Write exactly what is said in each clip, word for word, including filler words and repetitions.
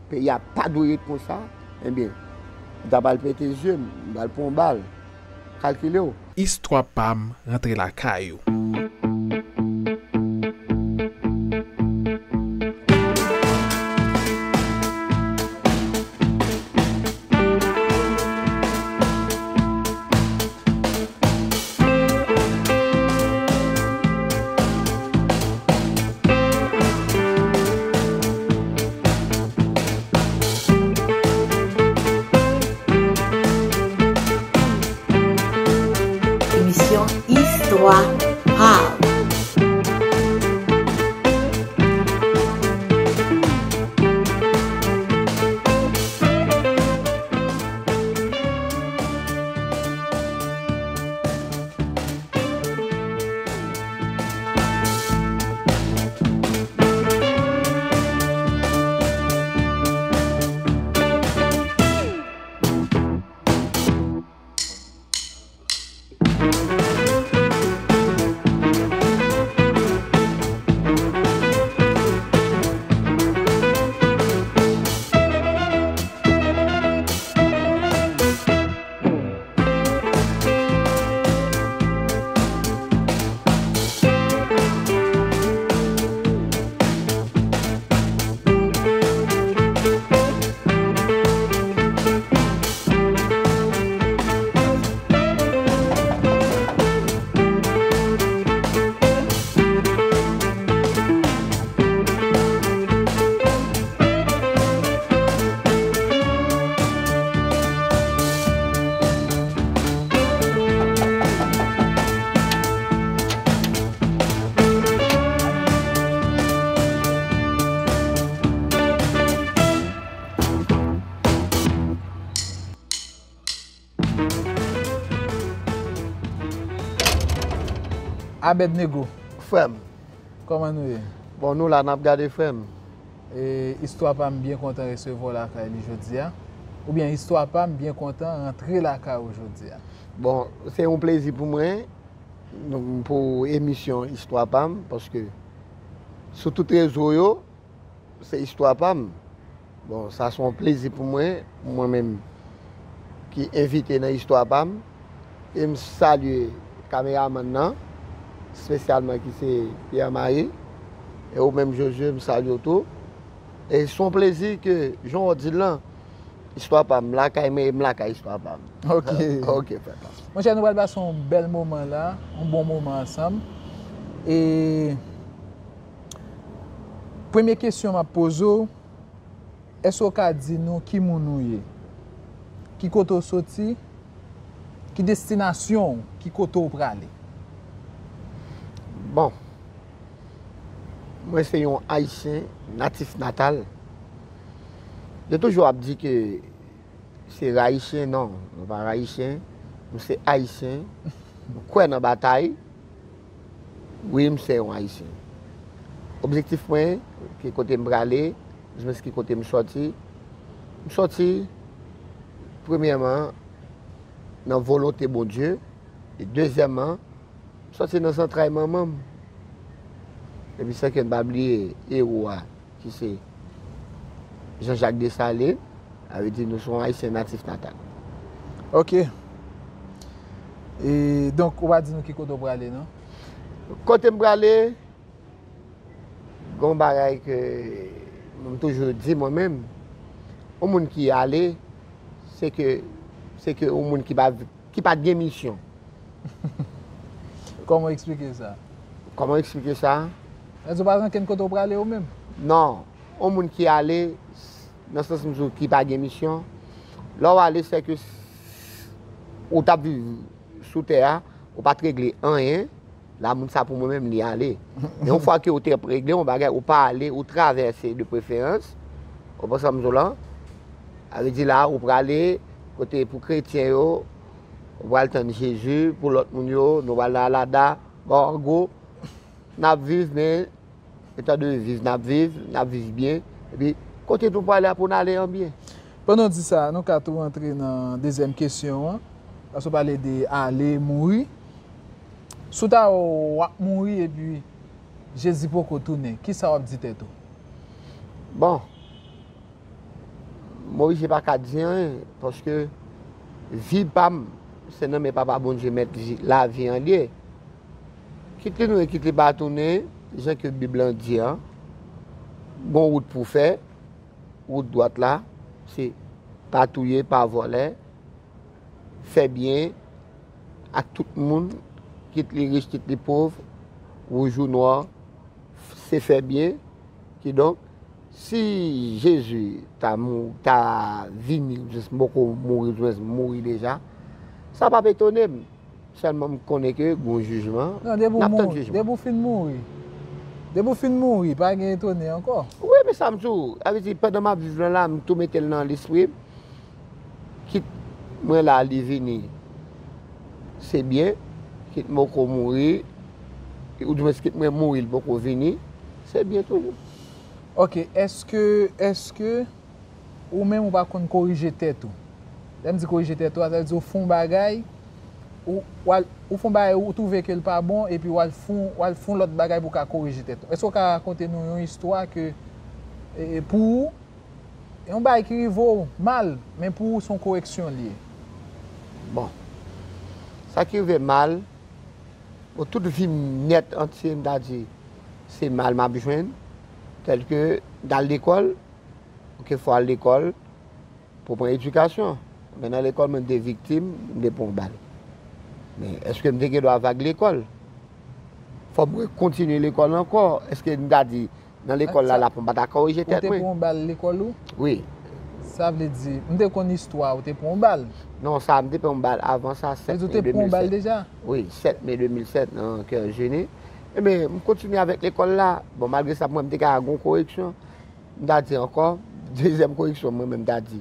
Peyi a pa dwe ret konsa, ebyen, m ta pral pete zye m, m pral pran yon bal. Kalkile w. Istwa pa m rantre lakay ou. Emisyon Istwa pa m. Abednego. Frè m. Kòman nou ye? Bon, nou la, n ap gade, frè m. E, Istwa pa m byen kontan resevwa w lakay li jodi a. Oubyen, Istwa pa m byen kontan rantre lakay ou jodi a. Bon, se yon plezi pou mwen, nou, pou emisyon Istwa pa m, paske sou tout rezo yo, se istwa pa m. Bon, sa se yon plezi pou mwen, mwen menm ki envite nan istwa pa m. E m salye kameramann nan, espesyalman ki se Pierre Marie. E ou menm Josué, m salye w tou. E se yon plezi ke, jan w di l lan, istwa pa m, lakay mwen, e m lakay istwa pa m. Ok. Ok, frè pa m. Monchè, nou pral pase yon bèl moman la, yon bon moman ansanm. E premye kesyon m ap poze w, èske w ka di nou ki moun ou ye? Ki kote w soti? Ki destinasyon w? Ki kote w prale? Bon, mwen se yon Ayisyen natif natal. Yo toujou ap di ke se Rayisyen, non, mwen pa Rayisyen. Mwen se Ayisyen. Mwen kwè nan batay. Wi, m se yon Ayisyen. Objektif mwen, ki kote m prale, oudimwens ki kote m sòti. M sòti, premyèman, nan volonte Bondye, e dezyèmman, m sòti nan zantray manman m. Epi san ke n pa bliye ewo a, ki se Jean-Jacques Dessalines, sa vle di nou se yon Ayisyen natif natal. Ok. E, donk, ou pa di nou ki kote w prale, non? Kote m prale, gon bagay ke m toujou di mwen menm, yon moun ki ale, se ke, se ke yon moun ki pa, ki pa t gen misyon. Kòman w eksplike sa? Kòman w eksplike sa? Èske w pa gen ankenn kote w prale ou menm? Non. Yon moun ki ale, nan sans m di w, ki pa gen misyon, lè w ale, se ke s-, ou t ap viv sou tè a, ou pa t regle anyen, la moun sa pou mwen menm li ale. Men yon fwa ke ou te regle yon bagay, ou pa ale, ou travèse de preferans, ou konprann sa m di w lan? Sa vle di la, ou prale kote pou kretyen yo, ou pral tann Jezi, pou lòt moun yo, nou pral nan Alada, bon, an gwo, n ap viv, men etan de viv n ap viv, n ap viv byen, epi kote nou prale a pou n ale an byen. Pandan w di sa, nou ka tou rantre nan dezyèm kesyon an, paske w pale de ale, mouri. Si w ta wè w ap mouri epi Jezi poko tounen, kisa w ap di tèt ou? Bon, M oblije pa ka di anyen, paske vi pa m, se nan men Papa Bondye, Mèt vi, lavi an l ye. Kit li tounen, kit li pa tounen, jan ke Bib lan di an, gon wout pou fè, wout dwat la, se pa touye, pa vòlè, fè byen ak tout moun, kit li rich, kit li pòv, wouj ou nwa, se fè byen. Kidonk, si Jezi ta mou-, ta vini, oubyen si m poko mouri, oubyen si m mouri deja, sa p ap etone m. Sèlman m konnen ke gon jijman, Non, depi w n ap tann mouri, jijman. Depi w fin mouri. Depi w fin mouri, pa gen etone ankò. Wi, men sa m di w, sa vle di, pandan m ap viv lan la, m tou mete l nan lespri m. Kit mwen la, li vini, se byen. Kit m poko mouri, oudimwens kit mwen mouri, li poko vini, se byen toujou. Ok, èske, èske ou menm ou pa konn korije tèt ou? Lè m di korije tèt ou a, sa vle di ou fè yon bagay, ou, ou al, ou fè yon bagay, ou twouve ke l pa bon, epi w al fè yon, w al fè yon lòt bagay pou w ka korije tèt ou. Èske w ka rakonte nou yon istwa ke, e, e, pou ou, yon bagay ki rive w mal, men pou ou se yon koreksyon li ye? Bon, sa ki rive mal, bon, tout vi m nèt antye, m ta di, se mal m ap jwenn, tèlke m t al lekòl, ok, fò al lekòl, pou pran edikasyon. Men nan lekòl, mwen, m te viktim, m te pran yon bal. Men èske m te gen dwa vag lekòl? Fò m rekontinye lekòl ankò? Èske m ta di, nan lekòl la, Sa- lapon pa ta korije Ou tèt te mwen? pran yon bal lekòl ou? Wi. Sa vle di, m te konn istwa, ou te pran yon bal? Non, sa, m te pran yon bal avan sa, Sa vle di ou sèt te me pran yon bal de mil sèt. Deja? Wi, sèt me de mil sèt, nan Cœur Gêné. Ebyen, m kontinye avèk lekòl la. Bon, malgre sa, mwen, m te ka gen yon koreksyon. M ta di ankò, dezyèm koreksyon mwen menm m ta di,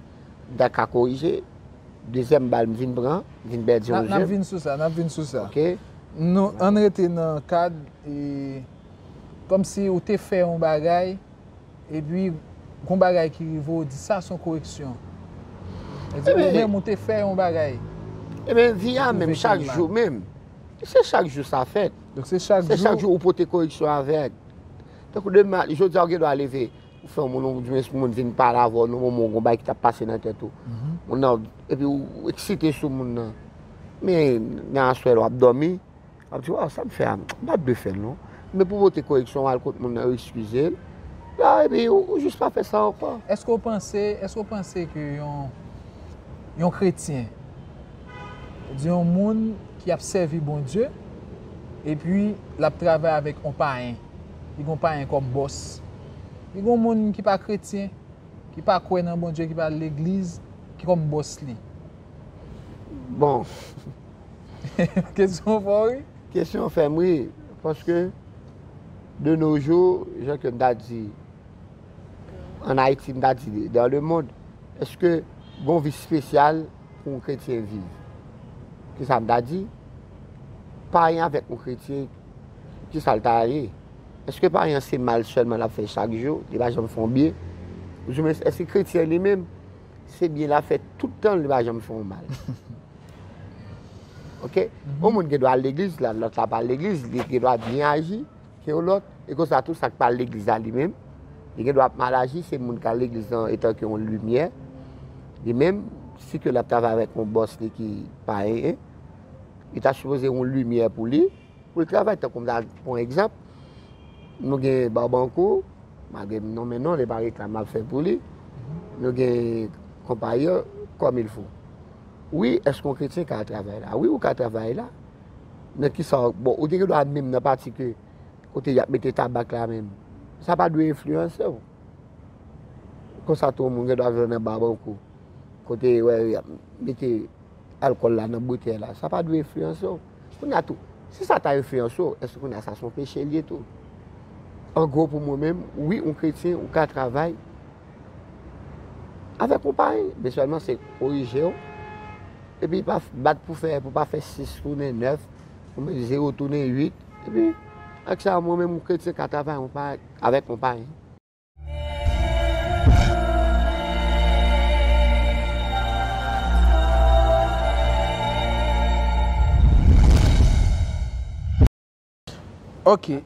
m ta ka korije. Dezyèm bal m vin pran, m vin pèdi N ap, yon n ap je m. vin sou sa, n ap vin sou sa. Ok. Nou, ann rete nan kad, e, kòmsi ou te fè yon bagay, epi gon bagay ki rive w, ou di sa se yon koreksyon. Sa vle di, Ebyen, ou menm ou te fè yon bagay. Ebyen, vi a Ou menm, twouve chak ke l mal. jou menm. Se chak jou sa fèt. Donk se chak Se jou. chak jou ou pote koreksyon avèk. Tankou demen, jodi a ou gen dwa leve, ou fè yon moun, ou di, moun vin pale avè w, nan moman ou gon bagay ki t ap pase nan tèt ou. Mhm. Moun nan, epi ou eksite sou moun nan. Men, nan aswè, lè w ap dòmi, w ap di, "Waw, sa m fè a, m pa t dwe fè l, non." Men pou pote koreksyon, w al kot moun nan, ou eskize l. La, epi ou, ou jis pa fè sa ankò. Èske w panse, èske w panse ke yon, yon kretyen, di yon moun ki ap sèvi Bondye, epi l ap travay avèk yon payen, li gen yon payen kòm bòs, li gen yon moun ki pa kretyen, ki pa kwè nan Bondye, ki pa al legliz, ki kòm bòs li? Bon. Kesyon fò, wi. Kesyon fè m ri, paske de nos jours, jan ke m ta di, ann Ayiti, m ta di, dans le monde, èske gon vi espesyal pou yon kretyen viv? Kisa m ta di? Payen avèk yon kretyen, kisa l ta ye? Èske payen an se mal sèlman l ap fè chak jou, li pa janm fè yon byen? Oudimwens, èske kretyen li menm, se byen l ap fè tout tan, li pa janm fè yon mal? Ok? Mhm. Yon moun gen dwa al legliz, la, lòt la pa al legliz, li gen dwa byen aji ke yon lòt, e konsa tou, sa k pa al legliz la li menm, li gen dwa ap mal aji, se moun k al legliz lan etan ke yon limyè. Li menm, si ke l ap travay avèk yon bòs li ki payen, li ta sipoze yon limyè pou li, pou l travay. Tankou m ta pran egzanp, nou gen Babankou, malgre m nonmen non, li pa reklam m ap fè pou li. Nou gen konpayi an, Comme il faut. Wi, èske yon kretyen ka travay la? Wi, ou ka travay la. Nan kisa, bon, ou te gen dwa menm nan pati ke kote y ap mete tabak la menm. Sa pa dwe enfliyanse w. Konsa tou, yon moun gen dwa vin nan Babankou, kote, wè, y ap mete alkòl la nan boutèy la. Sa pa dwe enfliyanse w. Kounye a tou, si sa ta enfliyanse w, èske kounye a sa se yon peche l ye tou? An gwo, pou mwen menm, wi, yon kretyen, ou ka travay avèk yon payen, men sèlman se korije w. Epi pa f-, bat pou fè, pou pa fè sis tounen nèf, oubyen zewo tounen uit. Epi, ak sa, mwen menm, yon kretyen ka travay yon pa-, avèk yon payen. Ok.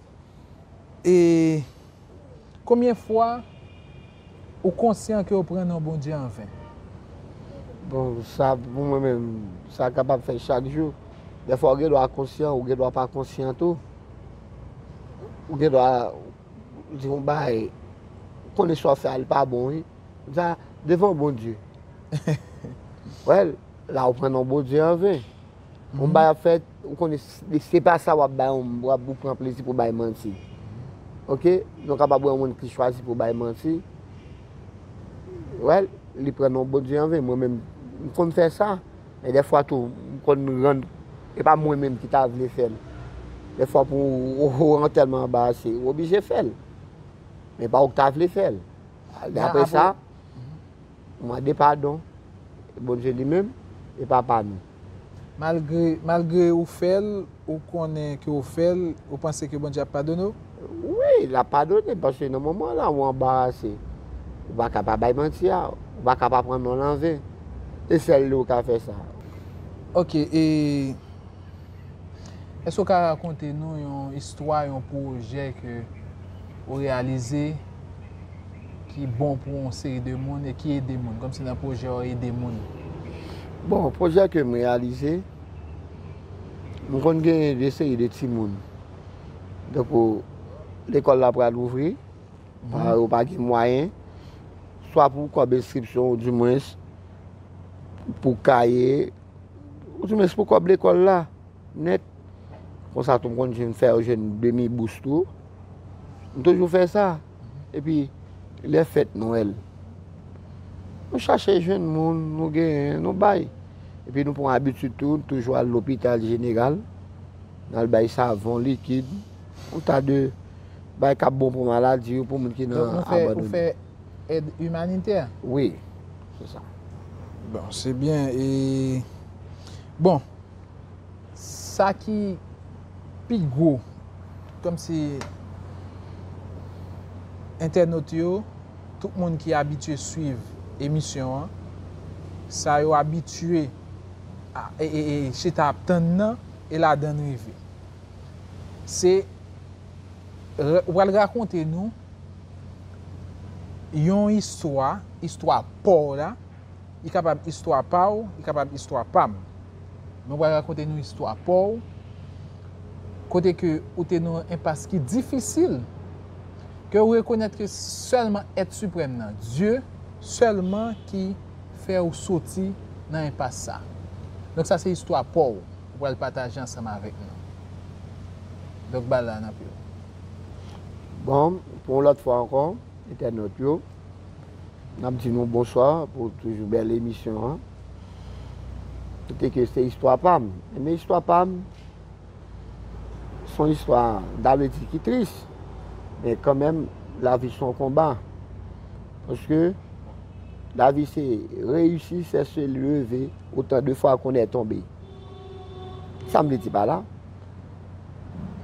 E konbyen fwa ou konsyan ke ou pran non Bondye anven? Bon, sa pou mwen menm, sa kapab fèt chak jou. Dèfwa ou gen dwa konsyan, ou gen dwa pa konsyan tou. Ou gen dwa di yon bagay, ou konnen sa w fè a, li pa bon, wi. Sa, devan Bondye. Wè, la ou pran non Bondye an ven. Yon bagay ap fèt, ou konnen s-, se pa sa w ap bay yon, w ap ou pran plezi pou bay manti. Oke? Nou kapab wè yon moun ki chwazi pou bay manti. Wè, li pran non Bondye an ven. Mwen menm, m konn fè sa. Men dèfwa tou, m konn rann, e pa mwen menm ki ta vle fè l. Dèfwa pou ou, ou, ou tèlman anbarase, ou oblije fè l. Men pa ou ki ta vle fè l. Apre sa, ou mande padon Bondye li menm, e papa nou. Malgre, malgre ou fè l, ou konnen ke ou fè l, ou panse ke Bondye ap padone w? Wi, l ap padone, paske nan moman la ou anbarase. Ou pa ka pa bay manti a, ou pa ka pa pran non l an ven. E sèl li ou ka fè sa. Ok, e èske w ka rakonte nou yon istwa, yon pwojè ke ou reyalize ki bon pou yon seri de moun e ki ede moun, kòmsi nan pwojè w ede moun? Bon, pwojè ke m reyalize, m konn gen de seri de timoun. Donk, lekòl la pral ouvri, pa, yo pa gen mwayen, swa pou kòb enskripsyon, oudimwens pou kaye, oudimwens pou kòb lekòl la, nèt. Konsa tou, m konn jwenn, fè yo jwenn demi bous tou. M toujou fè sa. Epi, lè fèt Nwèl, nou chache jwenn moun, nou genyen, nou bay. Epi nou pran abitid tou, toujou al lopital jeneral. N al bay savon, likid, yon ta de bagay k ap bon pou maladi yo, pou moun ki nan abandone. Donk, nou fè, ou fè èd imanitè? Wi, se sa. Bon, se byen. E, bon, sa ki pi gwo, kòmsi entènot yo, tout moun ki abitye swiv emisyon an, sa yo abitye a, e, e, e, chita ap tann nan, e ladan n rive. Se, w pral rakonte nou yon istwa, istwa pa w la, li kapab istwa pa w, li kapab istwa pa m. Men w pral rakonte nou istwa pa w, kote ke ou te nan yon enpas ki difisil, ke ou rekonèt ke sèlman Èt Siprèm nan, Dye, sèlman ki fè ou soti nan enpas sa. Donk sa se istwa pa w, ou pral pataje ansanm avèk nou. Donk, bal la nan pye w. Bon, pou yon lòt fwa ankò, entènot yo, n ap di nou bonswa pou toujou bèl emisyon an. Kote ke se istwa pa m. Men istwa pa m, se yon istwa, m ta vle di ki tris, men kanmenm, lavi se yon konba. Paske lavi se reyisi, se se leve, otan de fwa qu'on est tombé. Sa m vle di pa la?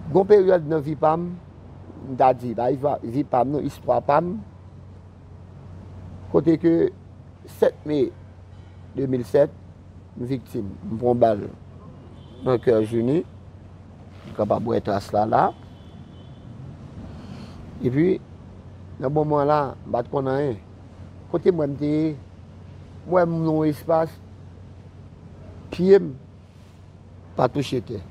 Gon peryòd nan vi pa m, m ta di, pa vi pa m non, istwa pa m, kote ke sèt me de mil sèt, m viktim. M pran bal nan Cœur Unis. M kapab wè tras la la. Epi, nan moman la, m pa t konn anyen. Kote m wè m te ye, m wè m nan yon espas, pye m pa touche tè.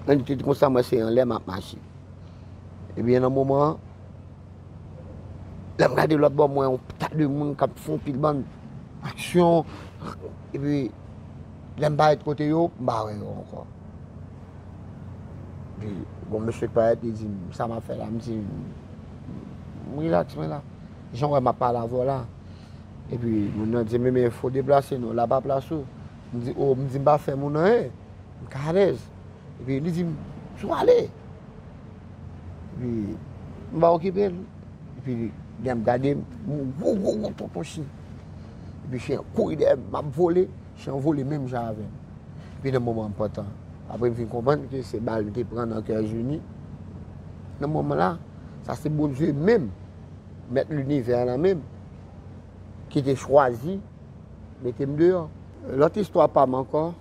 Mwen te di konsa, mwen se anlè m ap mache. Ebyen, nan moman an, lè m gade lòt bò, m wè yon ta de moun k ap fè yon pil bann aksyon. Epi, lè m parèt kote yo, m pa wè yo ankò. Epi, bon, mesye k parèt, li di m, "Sa m ap fè la?" M di, "M rilaks, mwen la. Jan w wè m ap pale avè w la." Epi, moun nan di, "Men, men, fò deplase non, la pa plas ou." M di, "O," m di, "m pa fè moun anyen. M ka alèz." Epi li di m, "Si w ale." Epi m pa okipe l. Epi lè m gade, m gwo, gwo, gwo tonton chen. Epi chen an kouri dèyè m, m ap vole, chen an vole menm jan avè m. Epi nan moman an m pantan. Apre m vin konprann ke se bal m te pran nan Cœur Unis. Nan moman la, sa se Bondye menm, mèt linivè la menm, ki te chwazi mete m deyò. Lòt istwa pa m ankò,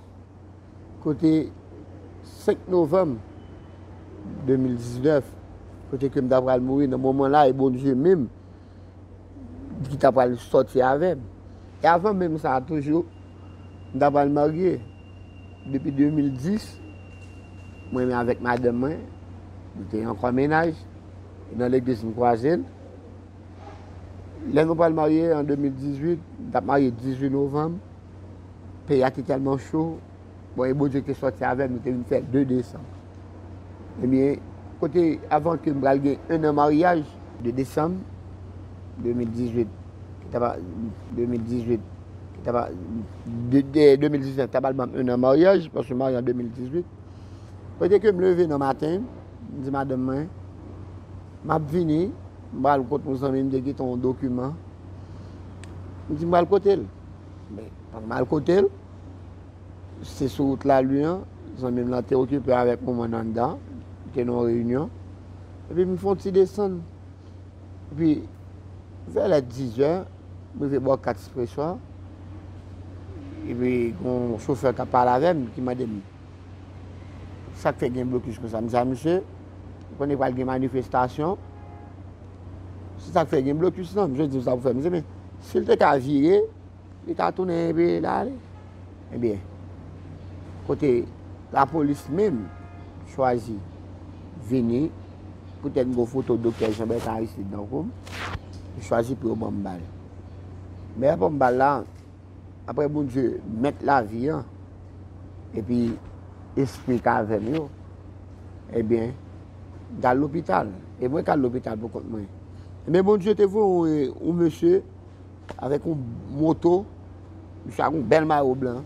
kote senk novanm de mil diznèf, kote ke m ta pral mouri nan moman la, e Bondye menm ki ta pral sòti avè m. E avan menm sa a toujou, m ta pral marye. Depi de mil dis, mwen menm avèk madanm mwen, nou te ankò mennaj. E nan legliz, m kwaze l. Lè nou pral marye an de mil dizuit, m t ap marye dizuit novanm. Peyi a te tèlman cho. Bon, e Bondye ki te sòti avè m, nou te vin fè de desanm. Ebyen, kote avan ke m pral gen en an maryaj, de desanm de mil dizuit, ki ta pa, de mil dizuit, ki ta pa, de, de, de mil diznèf, ta pral ban m en an maryaj, paske m marye an de mil dizuit. Kote ke m leve nan maten, m di madanm mwen, "M ap vini, m pral kot yon zanmi m te kite yon dokiman." M di, "M pral kote l." Men, pandan m al kote l, se sou wout Lalui an, zanmi m lan te okipe avèk yon moun anndan, li te nan yon reyinyon. Epi m fè yon ti desann. Epi, vè lè dizè, m rive bò kat Espresso a. Epi, gen yon chofè k ap pale avè m, ki mande m, "Sa k fè gen blokis konsa?" M di, "A, mesye, ou konnen pral gen manifestasyon. Se sa k fè gen blokis lan." Misye di m sa pou fè. M di, "Men, si l te ka vire, li ka tounen epi l ale." Ebyen, kote lapolis menm chwazi vini, poutèt m gen foto Doktè Jean Bertrand Aristide nan kou m, yo chwazi pou yo ban m bal. Men yo ban m bal la, apre Bondye mèt lavi an, epi espri k avè m yo, ebyen, m t al lopital. E mwen k al lopital pou kont mwen. Ebyen, Bondye te voye yon, yon mesye avèk yon moto, misye ak yon bèl mayo blan,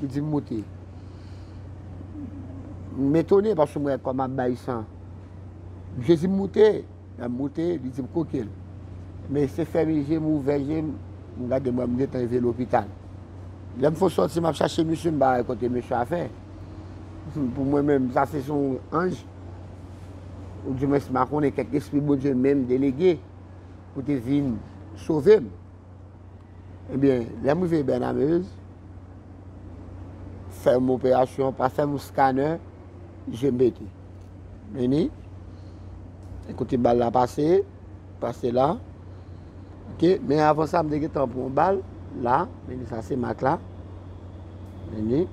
li di m moute. M etone paske m wè kò m ap bay san. Misye di m moute, lè m moute, li di m koke l. Men se fèmen je m, ouvè je m, m gade m wè m gentan rive lopital. Lè m fè sòti, m ap chache misye, m pa wè kote mesye a fè. Pou mwen menm, sa se yon anj. Ou di mwen, si m pa konnen kèk espri Bondye menm delege pou te vin sove m. Ebyen, lè m rive Bènamez, fè m operasyon, pa fè m scanner, je m pete. Meni, e kote bal la pase, pase la. Oke, men avan sa, m te gentan pran yon bal la, meni sa se mak la. Meni,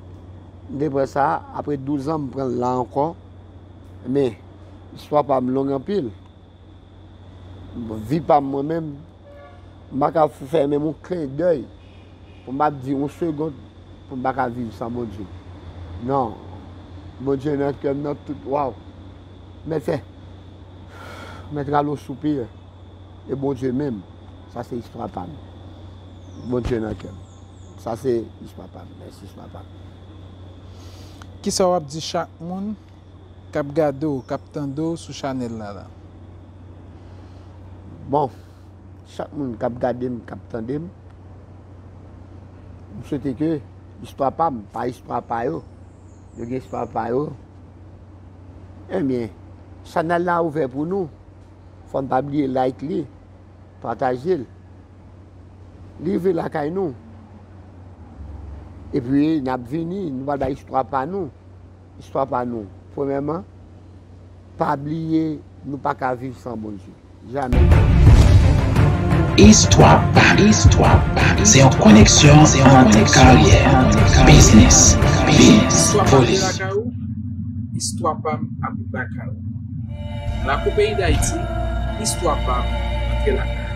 m te pran sa, apre douz an, m pran l la ankò. Men, istwa pa m long anpil. Vi pa m mwen menm, m pa ka fè menm yon klendèy pou m ap di yon segond pou m pa ka viv san Bondye. Non. Bondye nan kè m nan tout, waw. Mèt fè, mèt rale yon soupi. E Bondye menm, sa se istwa pa m. Bondye nan kè m. Sa se istwa pa m. Mèsi, istwa pa m. Kisa w ap di chak moun k ap gade w, k ap tande w sou chanèl la la? Bon, chak moun k ap gade m, k ap tande m, m swete ke istwa pa m pa istwa pa yo. Yo gen istwa pa yo. Ebyen, chanèl la ouvè pou nou. Fò n pa bliye like li, pataje l. Li rive lakay nou. Epi n ap vini, nou pral bay istwa pa nou. Istwa pa nou. Premyèman, pa bliye nou pa ka viv san Bondye. Jamè. Istwa pa m, istwa pa m, se yon koneksyon ant karyè, biznis, vi, vole. Istwa pa m ap lakay ou. Lakou peyi Dayiti, istwa pa m antre lakay.